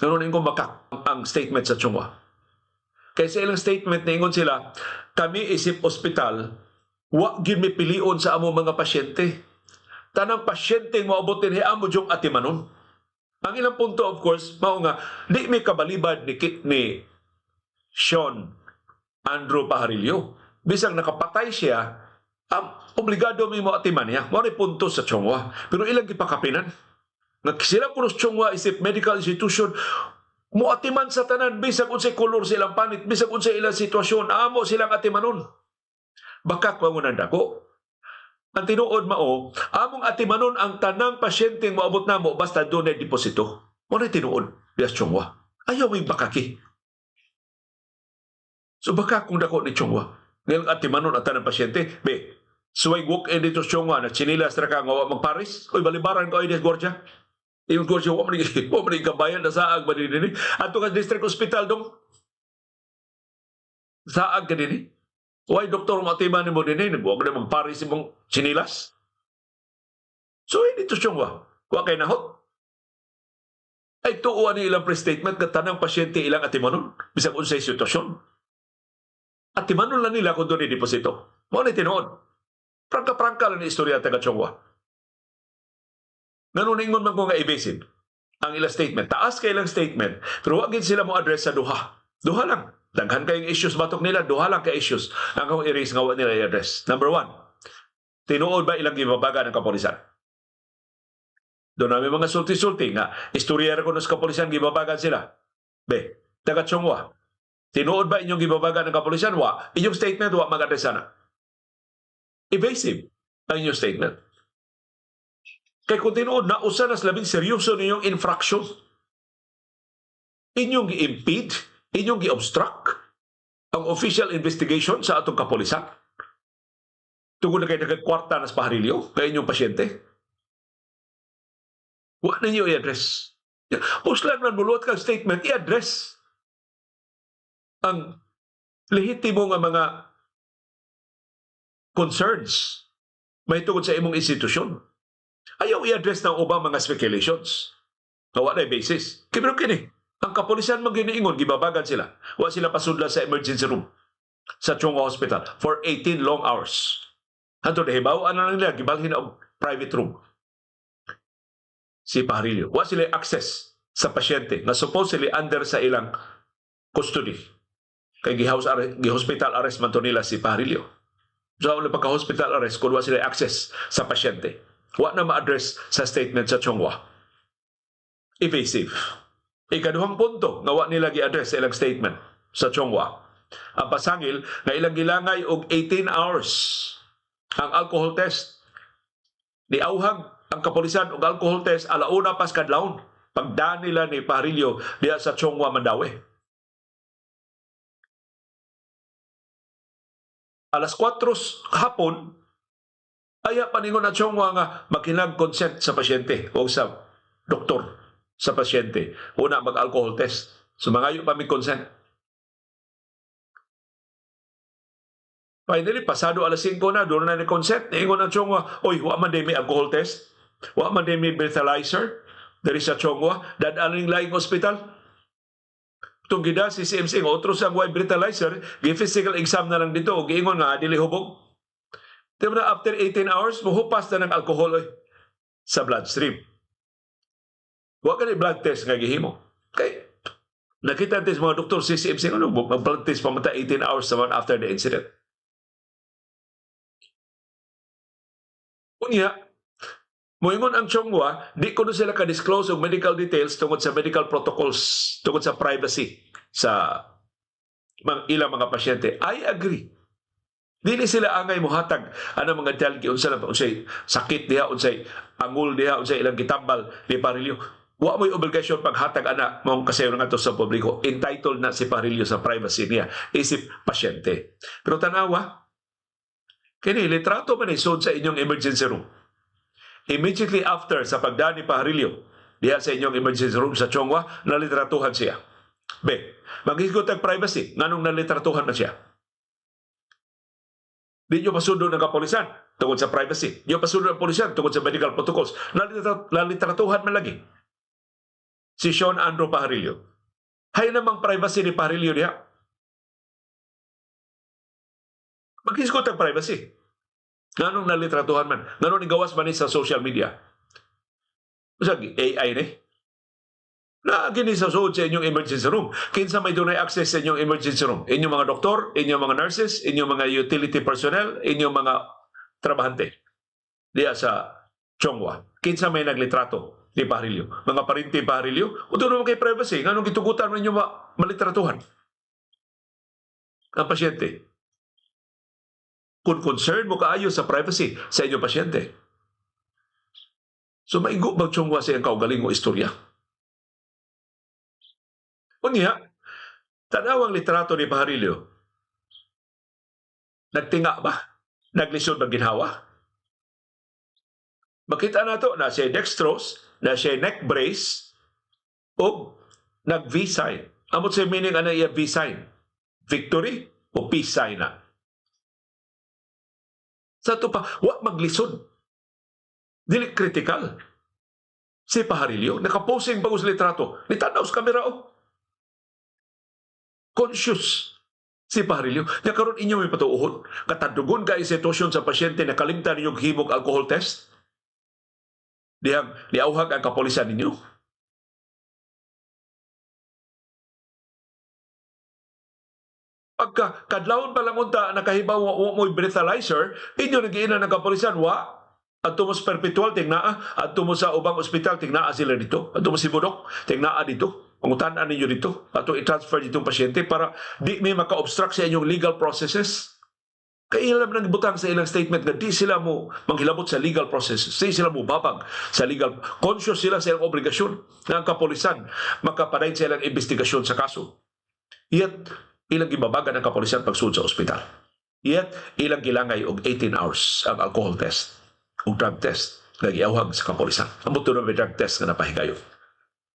Ngano ingon bakak ang statement sa Chong Hua? Kay sa ilang statement, niingon sila, "Kami isip ospital, wa gyud mi pilion sa amo mga pasyente. Tanang pasyente moabot dinhi, amo jung atimanon." Ang ilang punto, of course, mao nga di mi kabalibad ni Sean Andrew Pajarillo. Bisag nakapatay siya, obligado mi mo atiman niya. Mao ni punto sa Chong Hua. Pero ilang gipakapinan nga sila kuno sa Chong Hua isip medical institution mo atiman sa tanan, bisag unsay kolor sa ilang panit, bisag unsay ilang sitwasyon, amo silang atimanon. Bakak man dako. Ang tinuod mao, among atimanon ang tanang pasyenteng moabot namo basta dunay deposito. Mao na tinuod diha sa Chong Hua. Ayaw may bakaki. So baka kung dako ni Chong Hua. Ngayon atimanon ang tanang pasyente, be, suway walk in dito sa Chong Hua na tsinilas ra ka nga wa magparis, oy, balibaran ko ay des gwardiya. Yung gwardiya, wa man kabayan na saag ba dinhi. Adto ka district hospital dong. Saag ka dinhi. Why doktor mo atiman nimo dinhi, wa man magparis imong tsinilas. So hindi to Chong Hua. Wa kay nahot. Ay tuo ni ilang press statement nga tanang pasyente ilang atimanon bisag unsay sitwasyon. Atimanon lang nila kung dunay deposito. Mao ni tinuod. Prangka-prangka lang ni istorya taga Chong Hua. Ngano ningon man ko nga evasive ang ilang statement? Taas kay ilang statement, pero wa gid sila mo address sa duha. Duha lang. Daghan kayong issues batok nila, duha lang ka issues ang akong i-raise nga wa nila i-address. Number one, tinuod ba ilang gibabaga ng kapolisan? Doon namin mga sulti-sulti nga istorya ra kuno sa kapolisan, gibabagan sila. Be, taga Chong Hua, tinuod ba inyong gibabagan ng kapolisan? Wa. Inyong statement wa mag-address sana. Evasive ang inyong statement. Kay kung tinuod na, usa na sa labing seryoso ninyong infraction. Inyong gi-impede, inyong gi-obstruct ang official investigation sa atong kapolisan. Tungod na kay nagkwarta na sa Pajarillo kay inyong pasyente. Wa ninyo i-address. Puslan man muluot kang statement, i-address ang lehitimo nga mga concerns may tungod sa imong institusyon. Ayaw i-address ng ubang mga speculations nga wa na basis. Kibro kini, ang kapolisan man giniingon, gibabagan sila. Wa sila pasudla sa emergency room sa Chong Hua Hospital for 18 long hours. Hantod nahibaw na lang nila, gibalhin og private room si Pajarillo. Wa sila access sa pasyente nga supposedly under sa ilang custody. Kay gi-house arrest, gi-hospital arrest man to nila si Pajarillo. So wala pagka-hospital arrest kung wa sila access sa pasyente. Wa na ma-address sa statement sa Chong Hua. Evasive. Ikaduhang punto nga wa nila gi-address sa ilang statement sa Chong Hua. Ang pasangil nga ilang gilangay og 18 hours ang alcohol test. Niauhag ang kapolisan og alcohol test alauna pas kadlawon pagdaan nila ni Pajarillo diha sa Chong Hua, Mandaue. Alas 4 hapon, aya paningon na Chong Hua nga makinag consent sa pasyente o sa doktor sa pasyente. Una mag-alcohol test. So mangayo pa mi consent. Finally, pasado alas 5 na, doon na ni consent. Niingon ang Chong Hua, "Oy, wa man may alcohol test. Wa man may breathalyzer diri sa Chong Hua. Dad-an laing ospital." Itong gida si CMC nga otro sa way breathalyzer, gi-physical exam na lang dito, giingon nga dili hubog. Di ba na after 18 hours, muhupas na ng alcohol oy, sa bloodstream. Wa ka ni blood test nga gihimo. Kay nakita natin sa mga doktor si CMC, ano, mag-blood test pa mata 18 hours naman after the incident. Unya, moingon ang Chong Hua, di ko na sila ka-disclose og medical details tungod sa medical protocols, tungod sa privacy sa ilang mga pasyente. I agree. Dili sila angay mohatag ana mga detail unsa na unsay sakit diha, unsay angul diha, unsay ilang gitambal ni Pajarillo. Wa mo'y obligasyon paghatag ana mong kasayo ngadto sa publiko. Entitled na si Pajarillo sa privacy niya isip pasyente. Pero tanawa, kini litrato man isod sa inyong emergency room. Immediately after sa pagdaan ni Pajarillo diha sa inyong emergency room sa Chong Hua, nalitratuhan siya. Be, maghisgot ang privacy, nganong nalitratuhan na siya? Di nyo pasundo ng kapolisan tungod sa privacy. Di nyo pasundo ng kapolisan tungod sa medical protocols. Nalitratuhan man lagi. Si Sean Andrew Pajarillo. Hay namang privacy ni Pajarillo diha. Maghisgot ang privacy. Nganong nalitratuhan man? Nganong igawas man ni sa social media? Usa AI ni? Na gini sa suod sa inyong emergency room. Kinsa may dunay access sa inyong emergency room? Inyong mga doktor, inyong mga nurses, inyong mga utility personnel, inyong mga trabahante diya sa Chong Hua. Kinsa may naglitrato ni Pajarillo? Mga parinti Pajarillo? Uto naman kay privacy. Nganong gitugutan man ninyo malitratuhan ang pasyente? Kung concern mo kaayo sa privacy sa inyong pasyente. So maigo bag Chong Hua sa iyang kaugaling mo istorya? Unya, tanawang litrato ni Pajarillo. Nagtinga ba? Naglisod ba ginhawa? Makita na to na siya dextrose, na siya neck brace, o nag-V sign. Amot sa meaning ano iya V sign? Victory o peace sign na? Sa ito pa, wa maglisod. Dili critical. Si Pajarillo, nakaposing pa sa litrato. Nitanaw sa kamera oh. Conscious si Pajarillo. Nya karon inyo may patuohon. Katadugon ka sitwasyon sa pasyente na kalimtan ninyong himog alcohol test. Dihang niauhag ang kapolisan ninyo. Pagka kadlawon pa lang unta nakahibaw wa mo'y breathalyzer, inyo nagiinan ng kapolisan, wa. Adto mo sa Perpetual, tingnaa. Adto mo sa ubang ospital, tingnaa sila dito. Adto mo sa Sibudok, tingnaa dito. Pangutan-an ninyo dito. Ato i-transfer ditong pasyente para di may maka-obstruct sa inyong legal processes. Kaya ilam nang butang sa ilang statement nga di sila mo manghilabot sa legal processes. Di sila mo babag sa legal. Conscious sila sa ilang obligasyon nga ang kapolisan makapadayon sa ilang investigasyon sa kaso. Yet, ilang gibabagan ang kapolisan pagsulod sa ospital. Yet, ilang gilangay og 18 hours ang alcohol test o drug test nga giawhag sa kapolisan. Amot na may drug test nga napahigayon.